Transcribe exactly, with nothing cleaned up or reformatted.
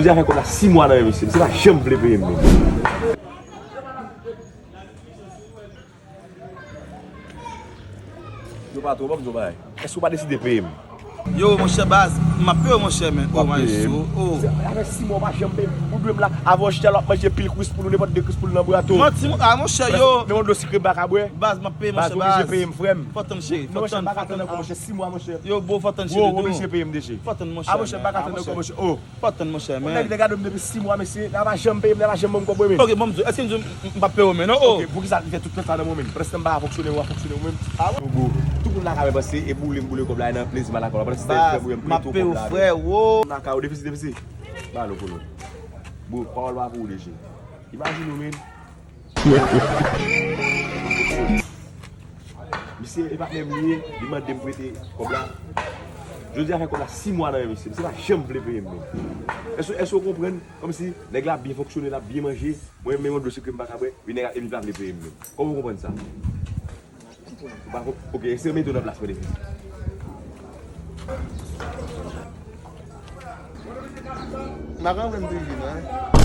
Jodi a fè kòb la sis mwa nan men misye, misye pa janm vle peye m menm. Yo, patwon, ban m di w yon bagay. Èske w pa deside peye m? Yo, monchè, baz, m ap peye w, monchè, men. Oh, maestro, oh. Sa fè sis mwa w pa janm peye m. Ou dwe m la. Avan w chita la, w ap manje pil kwis poul ou nenpòt de kwis poul nan bwa tou. Manti, ah, monchè, yo. Men yon dlo sikre m pa ka bwè. Baz, m ap peye, monchè, baz. Baz, ou oblije peye m, frè m. Fò tann, cheri. Non, monchè, m pa ka tann ankò, monchè. Sis mwa, monchè. Yo, bro, fò tann, cheri. Ou oblije peye m, de cheri. Fò tann, monchè. Ah, monchè, m pa ka tann ankò, monchè. Oh. Fò tann, monchè, men. Nèg, nèg la gade m depi sis mwa, mesye. Nèg la pa janm peye m, nèg la pa janm ban m kòb mwen, men. Ok, bon, m di w, èske m di w m, m, m p ap peye w, men, non? Oh. Ok, poukisa l fè tout tan sa nan mwen, men? Pandan se tan m pa ka fonksyone, w ap fonksyone ou menm? Ah, bon. Tout moun la ka wè panse e boule m boule kòb la, e nan plezi m al lakòl la. Pandan se tan m fè boule m peye tou kòb la. Baz, m ap peye w, frè, wo. Naka, ou defisi, defisi. Ba lo kolo. Bon, pawòl pa pou ou, deje. Imajine w, men. Misye, e patnè m li ye, li mande m prete kòb la. Jodi a fè kòb la sis mwa nan men misye. Misye pa janm vle peye m menm. Èske, èske w konprann? Kòmsi nèg la ap byen fonksyone, l ap byen manje. Mwen menm, yon dlo sikre m pa ka bwè, epi nèg la, epi l pa vle peye m menm. Kòman w konprann sa? Ou pa konp-, ok, eseye mete w nan plas mwen depi. M pa konprann toujou, non.